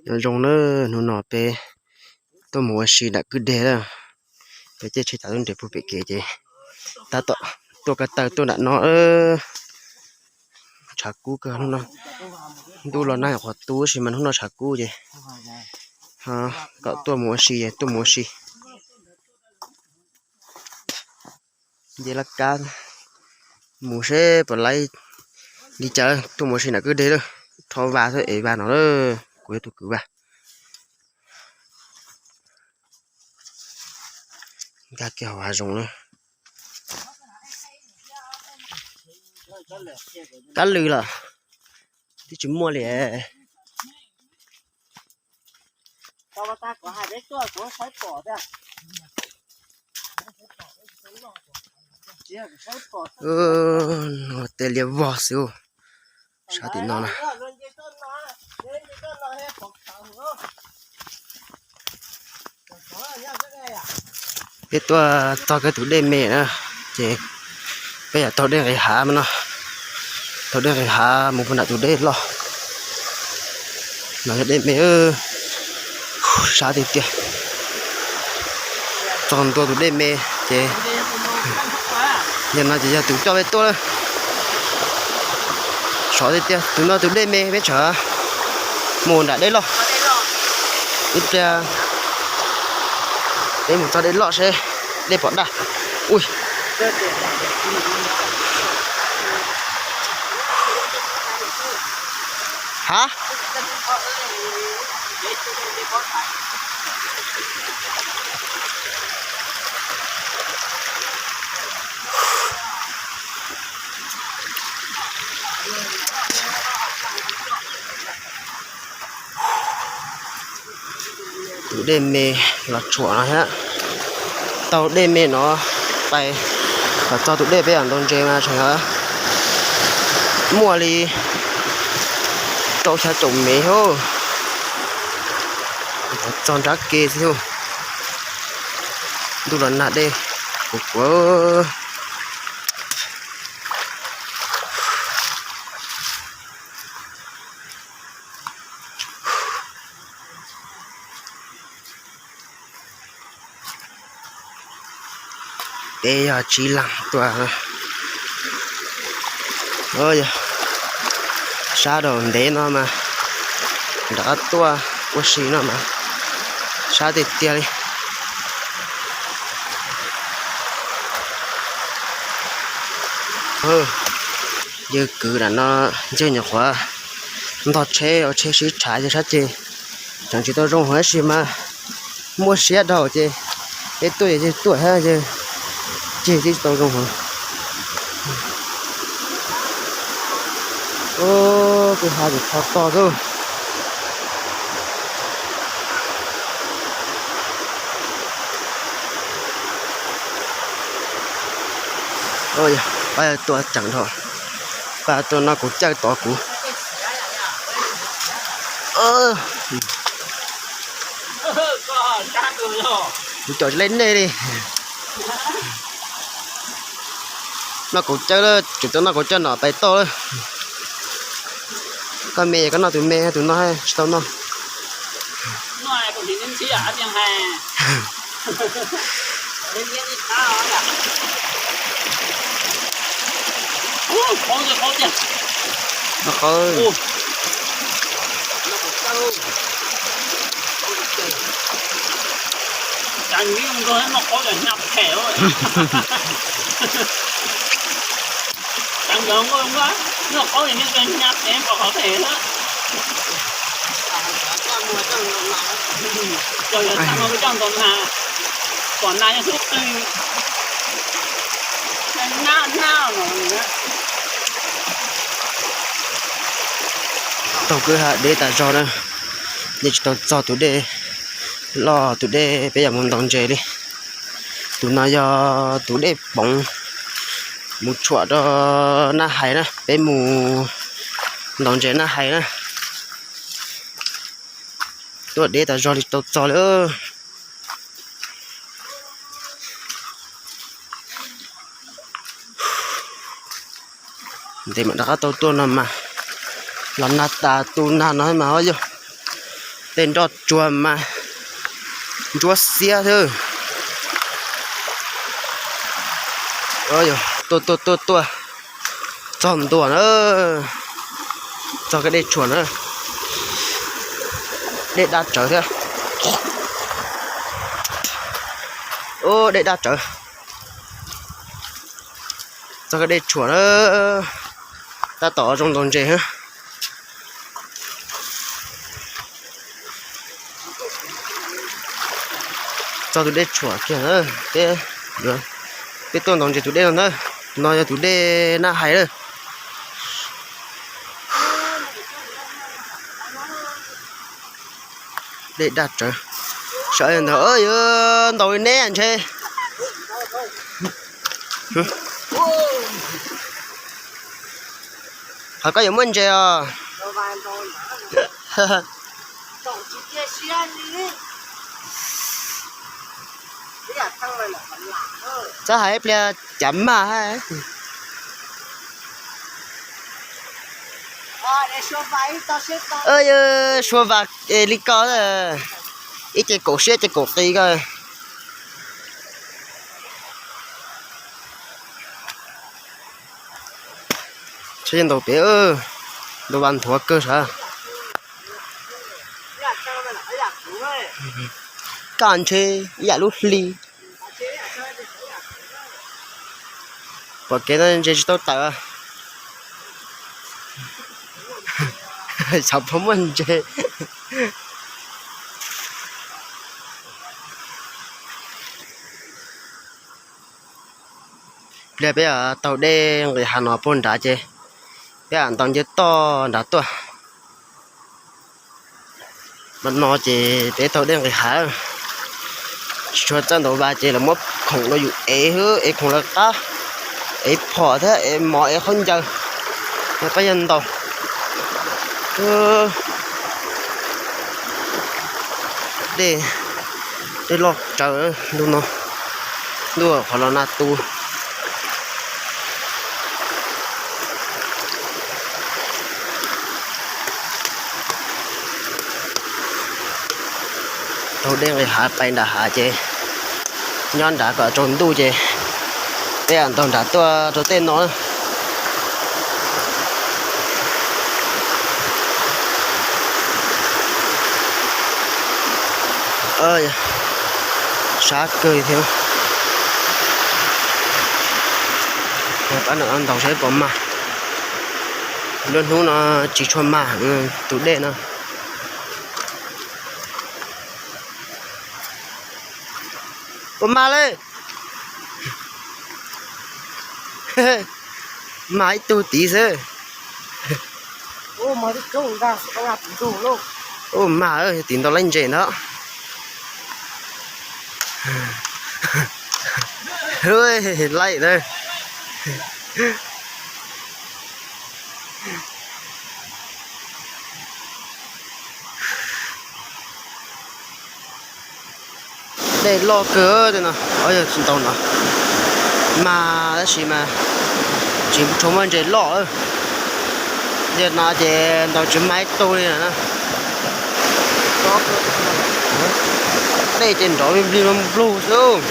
Nyob zoo na, hnub no peb tuaj mus ua si nram kwj deg lawm. Peb caij tsheb tav tub nres puag pem kev ces tab tom tuaj ko taw tuaj nram no. Tshav kub kawg hnub no, ntuj los nag nyuam qhuav tu tab sis mas hnub no tshav kub ces kom tuaj mus ua si, tuaj mus ua si. Nce laj kab mus seb puas laib li cas, tuaj mus ua si nram kwj deg lawm. Rho vas xwb es vas no lawm, kuv yog tus kwv vas. Nkag kiag hauv hav zoov na. Kab lw los twb tsis muaj li. Tej liab vog xwb, sab tim no na. Peb tuaj txog kiag tus dej me na, ces peb yog taug dej nqis hav no, taug dej nqis hav mus puag nram tus dej loj. No yog dej me, sab tiag tiag. Txog ntua tus dej me ces yog no ces yog tus coj peb tuaj lawm. Sov tiag tiag, tus no tus dej me peb tseem mus nram dej loj. Ib pliag peb mus txog dej loj seb dej puas daj. Ui, ha. Tus dej me los tshuam no thiab. Taug dej me no pais kom txog tus dej peb yam ntaus ntses mas tseem muaj li rau xya caum mev thiab. Txog nrab ke xwb thiab. Ntuj los nag dej kuv kuav. Peb yog tsib leeg tuaj. Sab rau ntev no mas rov qab tuaj ua si no mas sab tiag tiag li. Yawg kwv nram no, yawg nyuam qhuav ntog tsheb ua tsheb sib tshav yawg sab ceg, tseem tsis tau zoo huv tab sis mas muaj siab dhau ces peb tuaj yawg tuaj thiab yawg ceg twb tsis tau zoo huv. Kwj ha ces tho tog xwb. Pab tuaj ceev dhau, pab tuaj noj kuv cawj tod kuv. Kuv cov tsis lej nej li. Noj kuv cawj lawm, tsum tau noj kuv cawj no pais toj lawm. Koj me es koj noj tus me, tus no tsis tau noj. Noj qab. Taug kwj ha deb tas zog na, yeej tsis tau txog tus dej loj tus dej peb yuav mus ntaus ntses li. Tus no yog tus dej poov mus tshuam rau Naj Hais na, peb mus ntaus ntses Naj Hais na. Tuaj deb tas zog li tsis tau txog li. Ntev mam rov qab tau tuaj no mas los nag tas tu nag no mas yog Tej nroj tsuag mas ntsuab xiab xwb. Tuaj tuaj tuaj tuaj, txog ntua na, txog kiag dej tshuam na, dej daj tsawv thiab. Dej daj tsawv, txog kiag dej tshuam na, tab tom zoo ntaus ntses. Txog tus dej tshuam kiag na, peb, peb tuaj ntaus ntses tus dej no na, no yog tus dej Naj Hais lawm. Dej daj tsawv, sawv ntawd yuav ntaus li neb ntshe. Qhov koj yuav muaj ntses os. Txhob hais ib pliag cav mag. Sua vas li ko, ib ce kaum siab ib ce kaum qis ko. Tsheb ntaus pem, ntaus vas nthuav kawg sav. Kaj ntshe ib yam lub hli. Pom kev no ntses tsis tau tawm. Xyov puas muaj ntses. Pliag peb taug dej nqis hav no puag nrad ces peb ntaus ncawg toj nrad tuaj. Mas no ces peb taug dej nqis hav, tsis tshua txawj ntaus vas ces lawv muab khoom rau yus ev, ev khoom lawv qab, ev phom thiab ev mov ev khaub ncaws, pab yawg ntaus. Dej, dej loj tsawv ntu no, ntuj qhov los nag tu. Taug dej nqis hav pais nram hav ces nyob nrad kom tsaus ntuj ces peb ntaus nram tuaj rau tej no. Sab kawg li thiab. Pab nram no ntaus seb puas mag. Lub hnub no tsis tshua mag tus dej no. Puas mag li? Mag ib tug tid xwb. Ua mag, tim ntau laib ntses ntag. Laib ntag. Dej loj kawg tej no, yog tsis ntaus no mag tab sis mas tsis tshua muaj ntses loj. Yog no ces ntaus tsis mag ib tug li na. Dej ces nrov nplig nplig nplug xwb.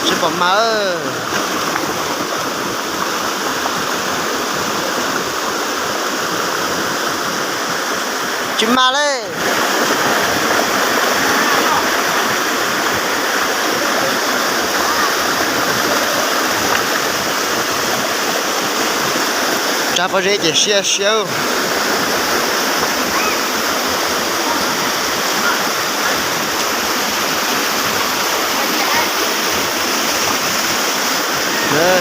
Seb pom mag. Tsis mag li. Tsa pob zeb ces siab siab.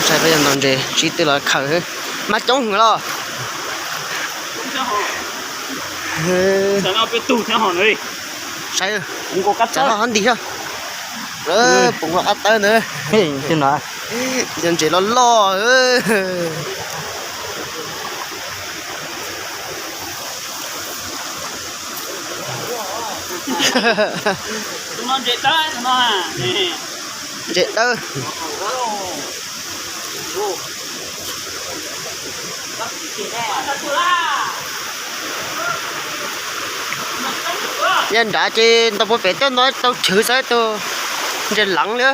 Saib peb yog ntaus ntses sib twb los khaws, mag coob heev los. Saib, ho ntis, pum qab tawb ntawd, cov ntses loj loj. Ntses dawb. Nyob nrad ces ntaus puag pem toj no tau chwv xwb, tus ntses leev li.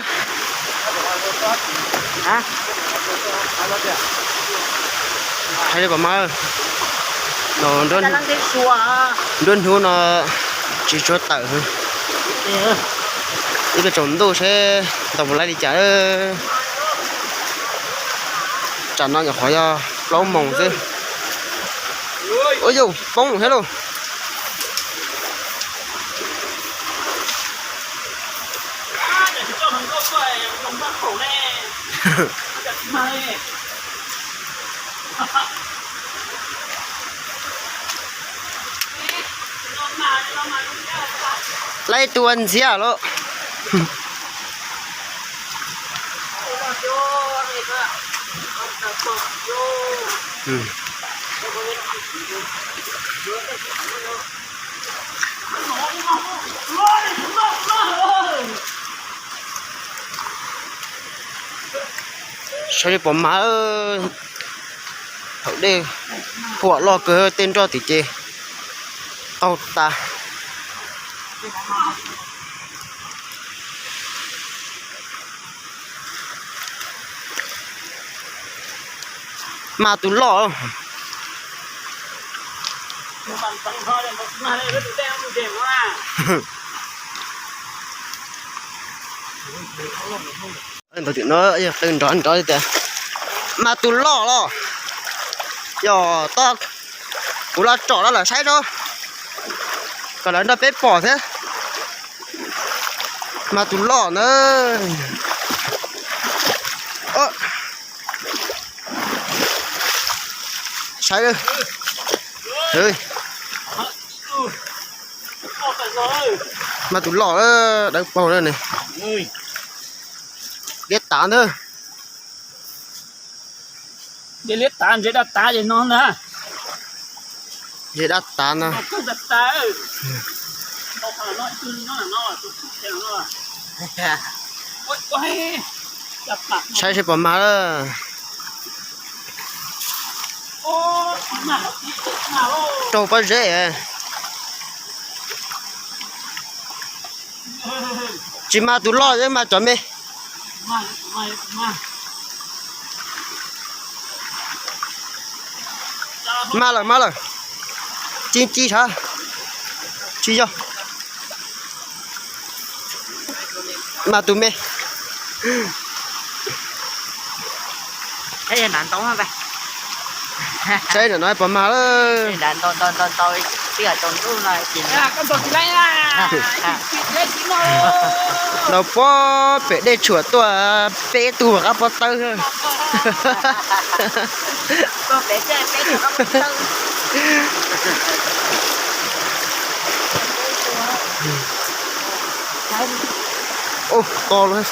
Hais li pom mas, nruab hnub no tsis tshua tawm. Ib pliag tsaus ntuj seb ntaus puas laib li cas. Tsam no nyuam qhuav yog plaub moos xwb. Ua yus poob thiab lauj. Laib tua ntxiab lauj. Saib li pom mas, thaum dej huam loj kawg tej nroj tim ces qaug tas. Mas tus loj. Ntawm tim no yog qw nrov nrov li tias mas tus loj los yog tod, kuv los tsom los lawm saib tso, kom lawv nrog peb pom thiab. Mas tus loj na. Saib, mas tus loj dawb paug na. Liab tav ntag. Liab tav ntses daj tav ces no ntag. Ntses daj tav no. Saib seb puas mag lawm. Raug pob zeb. Tsis mag tus loj, mas cov me. Mag lawm, mag lawm. Ci ci sav. Tsis yog. Mag tus me. Saib ntawm no puas mag lawm. Ntaus pob pem dej tshuam tuaj peb tug qab pob tawb. Ub, to lawm.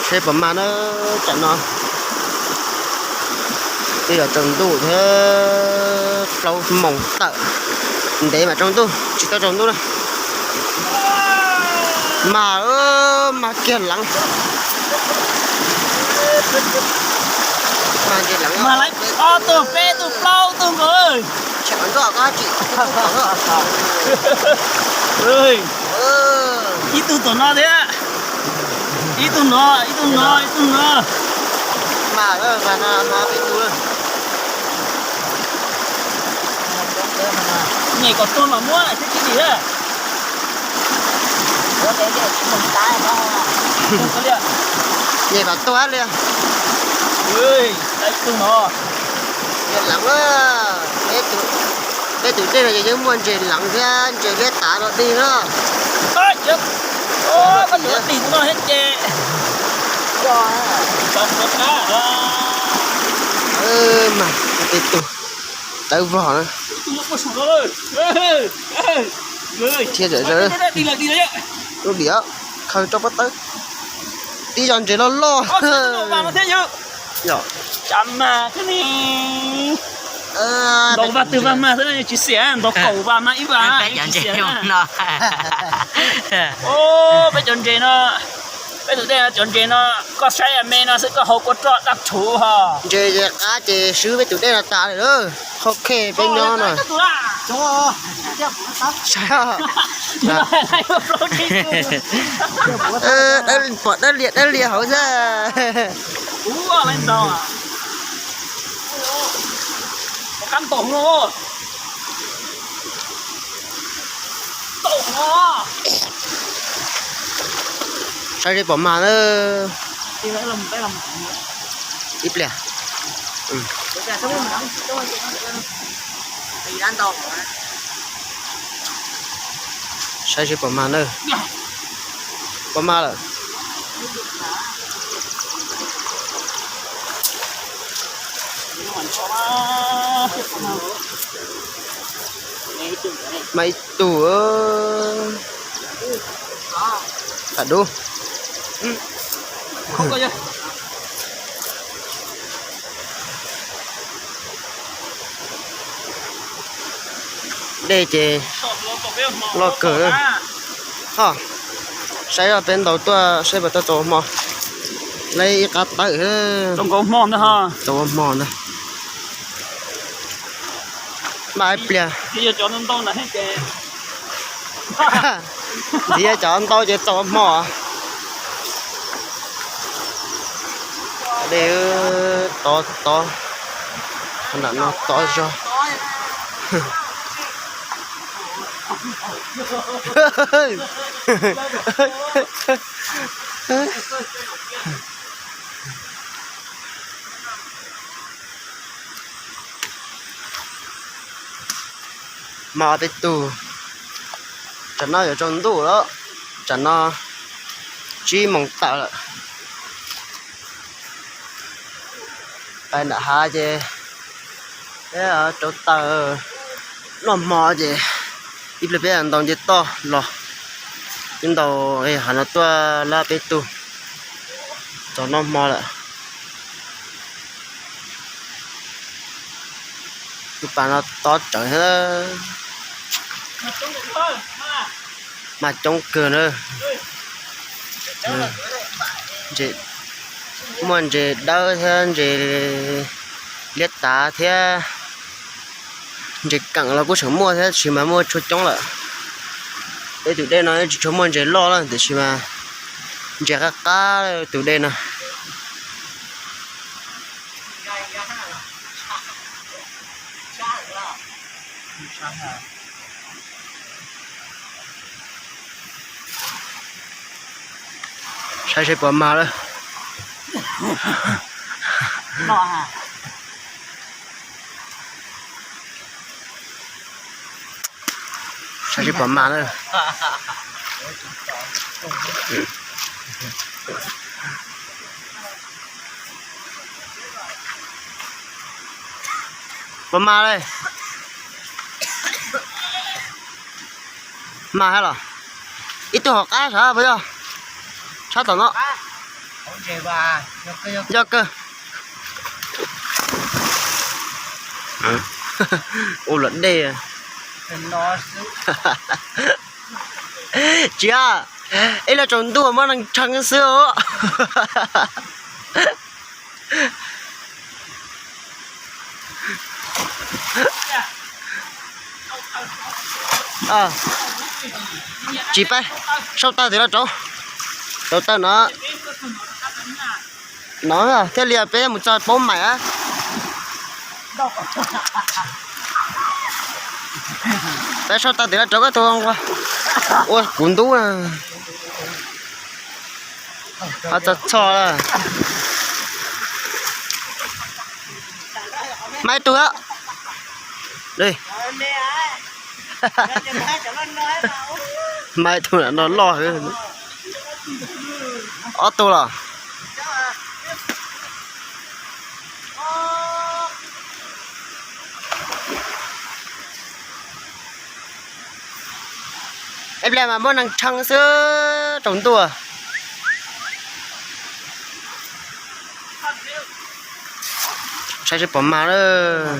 Seb puas mag na, tsam no twb yuav tsaus ntuj thiab, plaub moos tawm, ntev mas tsaus ntuj, tsis tau tsaus ntuj na. Mag, mag kiag leev. Mag ntses leev. Ob tug, peb tug, plaub tug nkaus. Ib tug tom no thiab. Ib tug no, ib tug no, ib tug no. Mag, mag no, mag peb tug. Nyem kom tuag mas muab thiab tsis dim. Nyem kom tuag li. Ntses leev, peb tus dej no ces yeej muaj ntses leev thiab ntses liab tav no dig na. Mas peb tus tawv vog na. Thiab zam zaws lub diam khaws rau pob tawb. Tib yog ntses loj loj. Cas mag thiab ne. Ntaus vas twg vas mag xwb na, tsis xiam, ntaus kaum vas mag ib vas tsis xiam na. Peb cov ntses no, peb tus dej no cov ntses no, koj saib me no xwb koj haus kua roj daj rhuv ho. Ntses ces qab ces swb peb tus dej no tas lawm. Qhov khej peb nyob no. Pom dawb lias dawb lias hauv xwb. Saib seb pom mag na. Ib pliag. Saib seb pom mag na. Pom mag lawm. Mag ib tug. Dub. Dej ces loj kawg. Ho, saib peb ntaus tuaj saib puas tau txaus hmo. Laib ib qab tawm. Txaus hmo ntag. Mas ib pliag ntxiv cov ntau ces txaus hmo. Dej tod tod, nram no tod zog. Mag peb tug. Tsam no yuav tsaus ntuj lawm. Tsam no tsib moos tawm lawm. Pais nram hav ces peb rauv taws noj hmo ces ib pliag peb ntaus nce toj los. Peb ntaus hav no tuaj lab peb tug, txog noj hmo lawm. Tus pas no tob tsawv thiab. Mag coob kawg na. Muaj ntses dawb thiab ntses liab tav thiab. Ntses keem los kuj tseem muaj thiab, tiam sis mas muaj tshuaj coob lawm. Peb tus dej no tsis tshua muaj ntses loj lawm, tiam sis mas ntses qab qab tus dej no. Saib seb puas mag lawm. Saib seb puas mag na. Puas mag li? Mag thiab los? Ib tug hauv qab sav puas yog? Tshab tom no. Yog kawg. Ua luam dej. Tsis, ib los tsaus ntuj muab neeg tshee xwb os. Tsis pab, sau taw tim los rauv, rauv taw no, no thiaj li peb mus txog paub maim. Peb sau taw tim los rauv koj tus, ua kuv ntub. Txog txog. Maiv tug. Maiv tug no loj. Ob tug los. Ib pliag mas muab neeg tshee xwb tsaus ntuj. Seb pom mas lawm.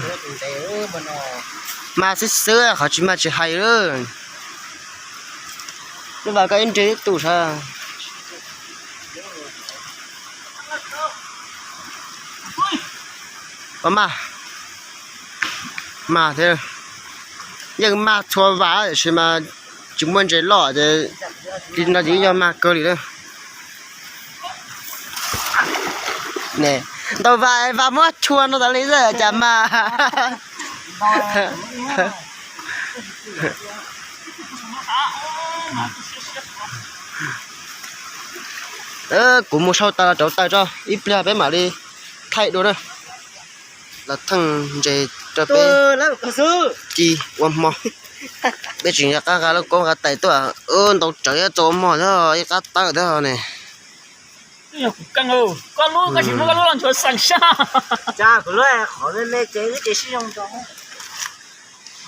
Mas xwb xwb, qhov tsis mas tsis hais lawm. Lub vas koj ib nreg ib tug sav. Pom mas, mas thiab. Yeej mas txhua vas tiam sis mas tsis muaj ntses loj ces li no ces yog mas kawg li lawm. Ntaus vas, vas muab tshua no tas li xwb cas mas. Kuv mus sau tas los rauv taws tso ib pliag peb mam li thaij dua na. Los theej ntses rau peb ci ua hmo. Peb tseem qab nqa lub koob nqa tais tuaj, ntau tsawv txaus ua hmo thiab ib qab tawm thiab ne.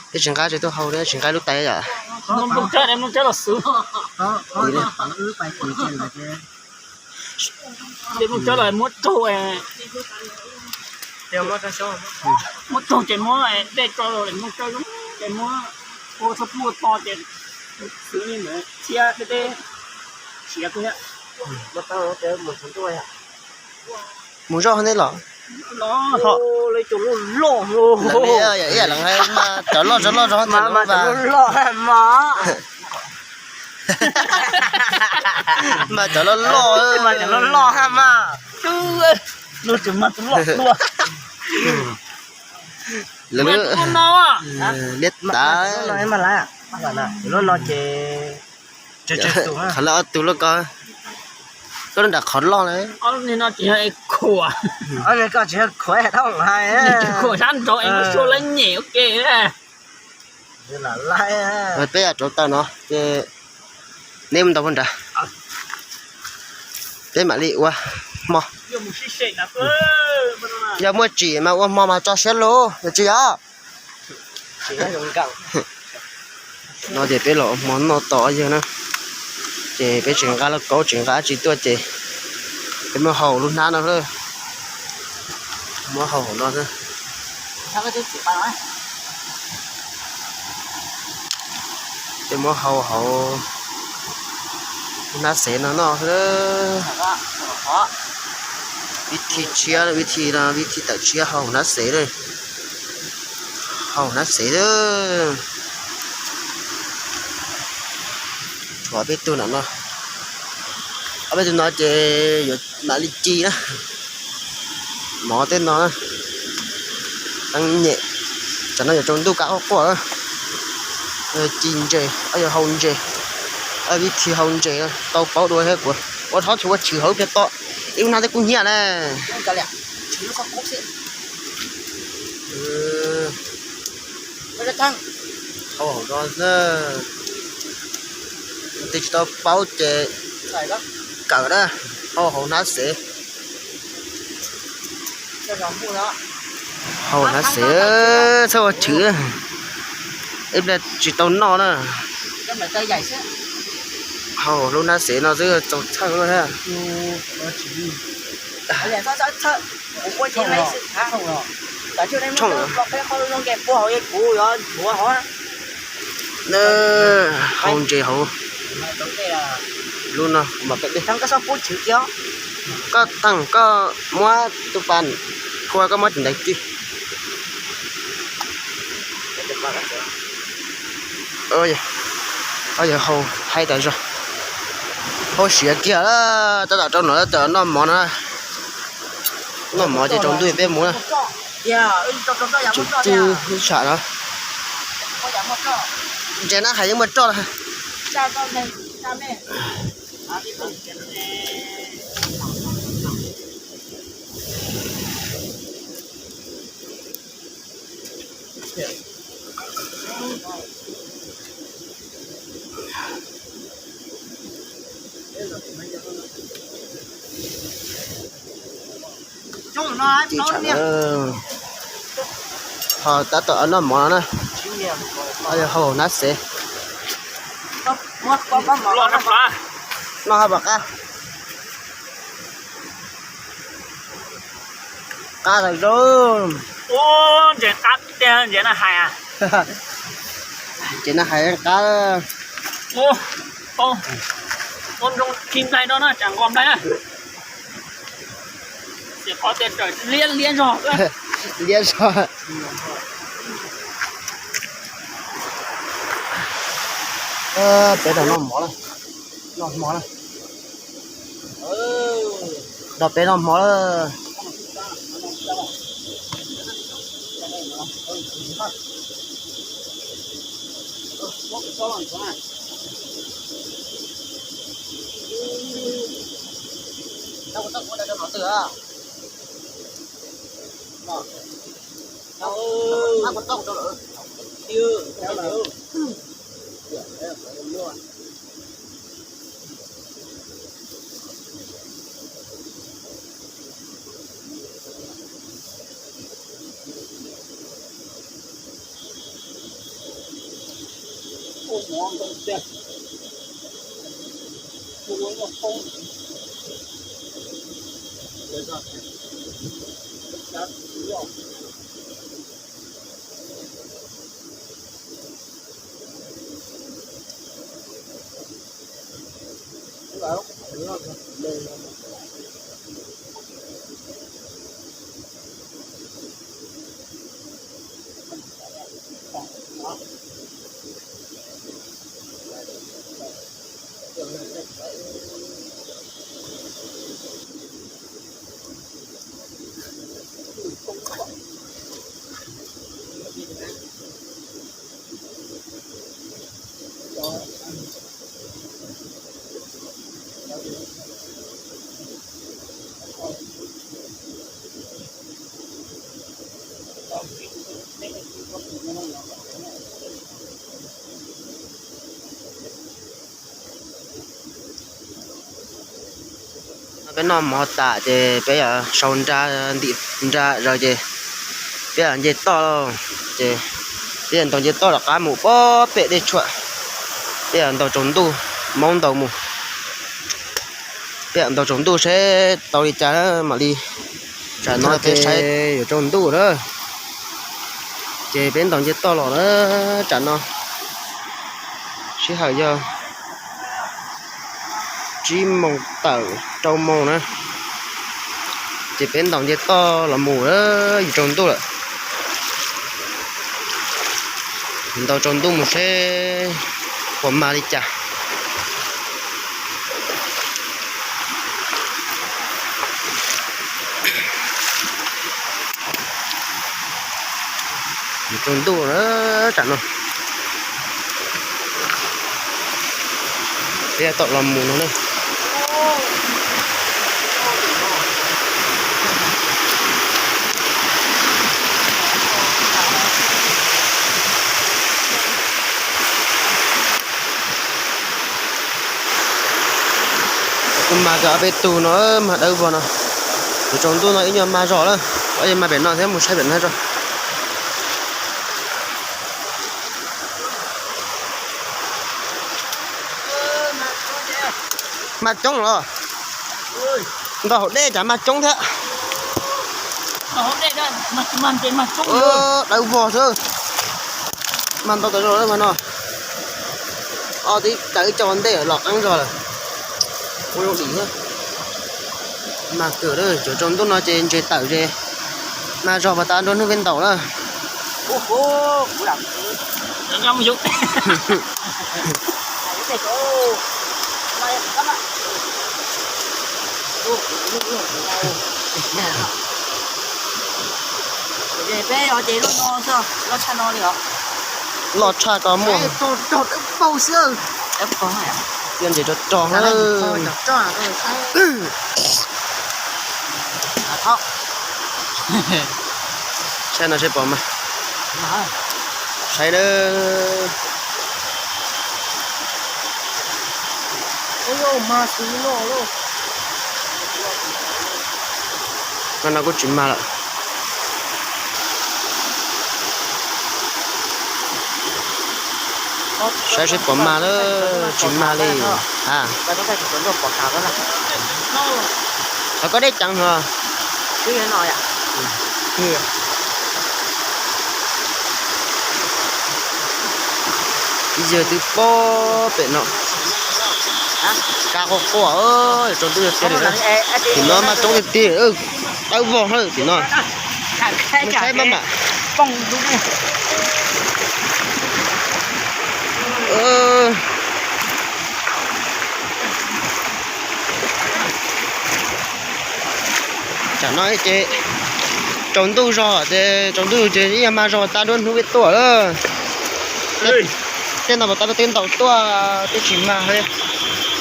Peb tsis nqa tsis tuaj hau, tsis nqa lub tais yom. Muab raug ces muab dej tso, muab ua txhob pub to ces xwb li ntawd thiab deb deb siav kawg thiab. Mus zoj nej los. Ib yam leej hais mas cov loj zog loj zog mas mas cov loj loj mas. Mas cov loj loj mas cov loj loj ha mas. Lub tseem mas tus loj dua. Lawv liab tas. Lub no ces qhov lawv ob tug loj ko, koj lub nram qhov loj lawm. Koj tsis yog khuav dhau hais, khuav sab nraud es muab sua lawv nyem ua ke. Peb yam rauv taws no ces neb mus ntaus pug nrad, peb mam li ua hmo. Yog muaj tsim mas ua hmo mas tso siab lug, yog tsis yog. No ces peb los ua hmo noj tos yawg na. Ces peb tsis nqa lauj kaub tsis nqa dab tsi tuaj ces peb muab hau lub hnab no, muab hau hauv no. Peb muab hau hauv lub hnab xev no noj. Vib thib tshiab, vib thib no, vib thib tawm tshiab hau hauv hnab xev, hau hauv hnab xev. Tshuav peb tug no, ob peb tug no ces yuav mam li ci na. Mov tej no na, teeb nyem, tam no yuav tsaus ntuj kav quaj quaj. Ci ntses, yog hau ntses, vib thib hau ntses tau paub dua thiab kuv. Ua txhob tsis ua tshwm hauv ib pliag to, ib lub hnab twb kub hnyiab na. Twb tsis tau paub ces kawm na, hau hauv hnab xev. Hau hnab xev, txhob ua tshwm, ib pliag tsis tau noj na. Hau lub hnab xev no xwb txaus txhawj thiab. Hau ntses hauv lub no mas peb dej. Koj theej koj muab tus pas phua koj muab tus ntawd ci. Yog hau haib tas zog, hau siav kiag, tab tom rau no tab tom noj mov no. Noj mov ces tsaus ntuj peb mus na. Tseem ci ib tsam no. Ntses na hais yeej muaj roj. Ho tab tom noj mov no na. Hau hnab xev. Noj hab pom qab. qab lawm zoo. Ntses qab tiag, ntses na hais. Ntses na hais qab. Ua nroo khi nplaig no na, tsam nqos nplaig na. Xim qhov tias raws liab liab zog. Liab zog. Peb noj mov lawm, noj mov lawm. Nrog peb noj mov lawm. Peb noj mov tas ces peb yuav sau nra, ntim nra zog ces peb yuav nce toj. Ces peb yuav ntaus nce toj rov qab mus pem dej tshuam. Peb yuav ntaus tsaus ntuj, maub ntaus mus. Peb yuav ntaus tsaus ntuj seb tau li cas mam li. Tsam no ces yuav tsaus ntuj na, ces peb ntaus nce toj los na. Tsam no sij hawm yog tsib moos tawm rau moos na, ces peb ntaus nce toj los mus na, yuav tsaus ntuj lawm. Ntaus tsaus ntuj mus seb puas mag li cas. Tsaus ntuj na, tsam no peb yuav tau los mus no na. Kuv mas kawg ob peb tug no, mag dawb vog no. Yuav tsaus ntuj no ib nyuag mag zog lawm, ob yog mag pem no thiab mus saib pem no tso. Mag coob los? Ntau hauv dej cas mag coob thiab. Dawb vog xwb. Mag ntau tas zog lawm mas no. Ob tib tawm ib co ua ntej los qeeb zog lawm. Ua zoo dim thiab. Mag kawg, yuav tsaus ntuj no ces ntses tawm ces mag zog pas tas nrog hnub peb ntaus lawm. Loj tshaj ko muaj. Cia ntses rog rog na. Saib no seb pom mas. Saib na. Mas no kuj tsis mag lawm. Saib seb pom mag lawm tsis mag li. A, qhov koj deb ceev hos. Yawg twb pob pem no. Kab quaj quaj, tsaus ntuj tiag li. Tim no mas tsoov tiag tiag, tawb vog hawm tim no. Saib maj mam. Tsam no ces tsaus ntuj zog ces tsaus ntuj ces ib yam mag zog tag nruab hnub peb tuaj lawm. Tej no pas tab peb twb ntaus tuaj twb tsis mag li.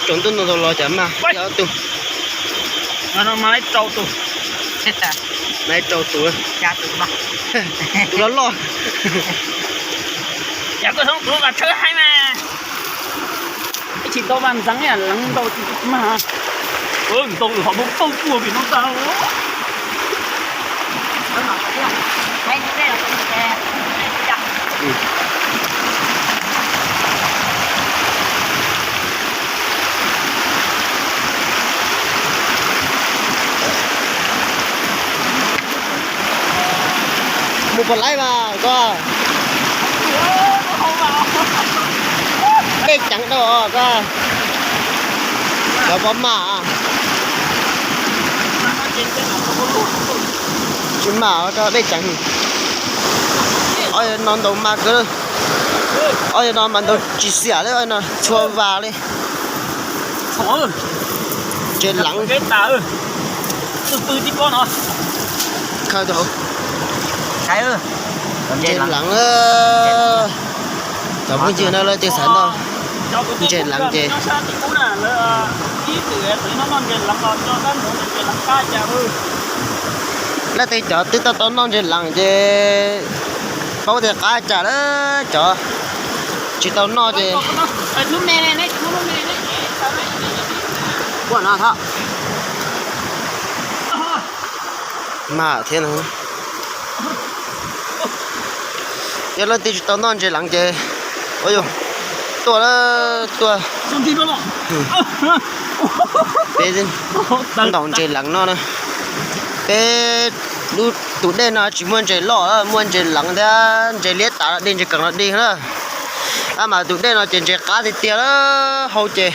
Tsaus ntuj no tau los cas mag ob tug. Mag rau tus, loj loj. Yog koj hoob kuv vas tshawb haib mas. Ib tsis tau vas ntxeev leev ntau tsis mag. Ntau hom npau pawg puag pem no tag. Mus puas laib mas koj? Dej ceev dhau koj. Cov pov mas. Tsis mas, dej ceev. Ob no ntaus mas kawg. Ob no mas ntaus tsis xiam li, no txhua vas li. Ntses leev. Khaws rau hauv. Ntses leev. Cov phooj ywg no lawv twb xav noj ntses leev ces leej twg cov twb tau tau noj ntses leev ces paub tias qab cas lawm, cov tsis tau noj ces mas thiab no. Yog leej twg tsis tau noj ntses leev ces, ua yog tuaj, tuaj. Peb ntaus ntses leev no na. Peb lub tus dej no tsis muaj ntses loj, muaj ntses leev thiab ntses liab tav los dig, ntses kees los dig na. Tab mas tus dej no ces ntses qab tiag tiag, hau ces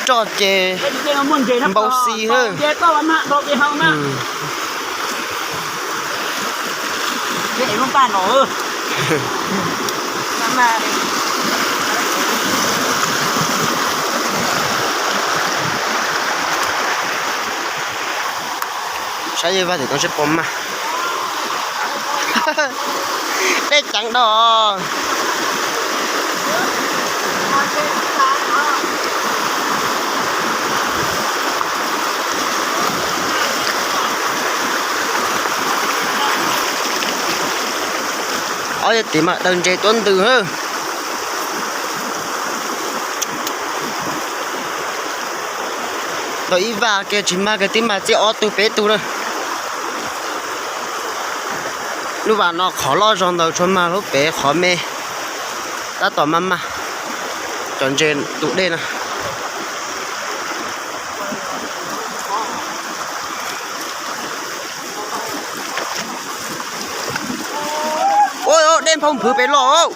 roj ces npau xi na. Saib yawg Vaj tim no seb puas mag. Dej ceev dhau. Ob yawg tim mas daws ntses tuab ntws na. Tau ib vaj kiag tsis mag kiag, twb mag txij ob tug peb tug na. Lub vas no qhov loj zog ntawd tsuas mag, lub pem qhov me tab tom mag mag. Cov ntses tus dej no. Ua, dej nphau nphwv pem los.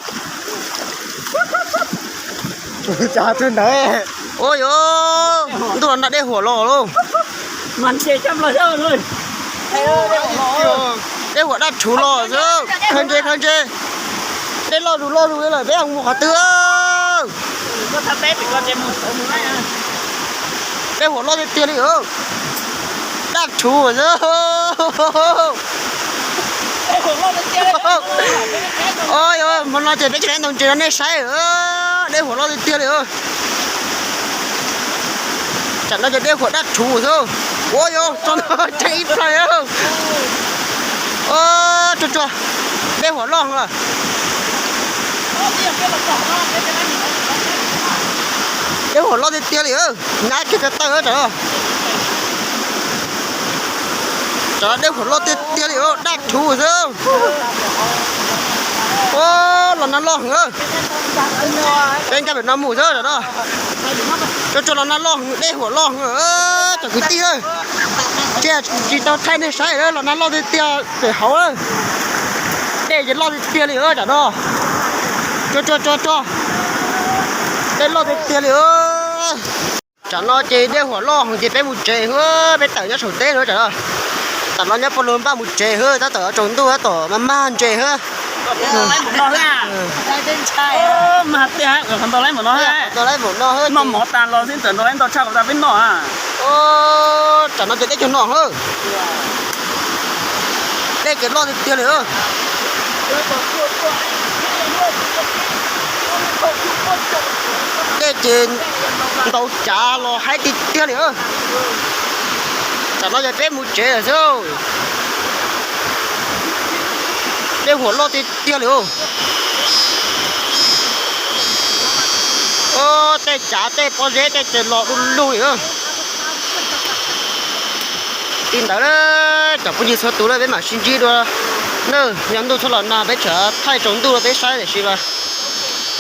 Ua yog ntuj los nag, dej huam los lauj. Dej huam daj rhuv los xwb. Khaws ntses, khaws ntses. Dej loj lug loj lug lawm, peb mus qhov twg? Dej huam loj tiag tiag li. Daj rhuv xwb. Hmo no ces peb tsis tau ntaus ntses rau nej saib. Dej huam loj tiag tiag li. Tsam no ces dej huam daj rhuv xwb. Ua yog tso no tseeb ib plhaw. Tsuag tsuag, dej huam loj lawm. Dej huam loj tiag tiag li. Nyab kiag ko taw tsam no. Tsam no dej huam loj tiag tiag li, daj rhuv xwb. Ua, los nag loj heev. Peb nkag pem no mus xwb tsam no. Tsuag tsuag, los nag loj heev, dej huam loj heev. Cov kwv tij, cia tsis tau thaij nej saib, los nag loj tiag tiag pem hauv. Dej ces loj tiag tiag li tam no. Tso tso tso tso, dej loj tiag tiag li. Tam no ces dej huam loj heev ces peb mus tsev hwb, peb tawm nyob saum teb no tam no. Tam no nyob puag lug npaj mus tsev hwb, tab tom tsaus ntuj tab tom mag mag ntses hwb. Noj mov tas los xwb txawm nrog ib ntau tshaj kom tas peb noj. Tam no ces teb chaws no hwb, dej ces loj tiag tiag li. Dej ces ntaus cav los haib tiag tiag li. Tam no ces peb mus tsev lawm xwb. Dej huam loj tiag tiag li. Tej cav tej pob zeb tej ces los du lug li. Li ntawd, cov phooj ywg txhua tus, peb mam sib ntsib dua nawb. Yog ntuj txhob los nag peb tseem thaij tsaus ntuj rau peb saib, tiam sis mas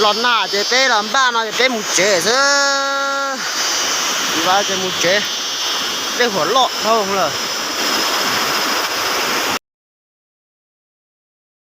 los nag ces peb los npaj no ces peb mus tsev xwb. Ces mus tsev, dej huam loj dhau lawm.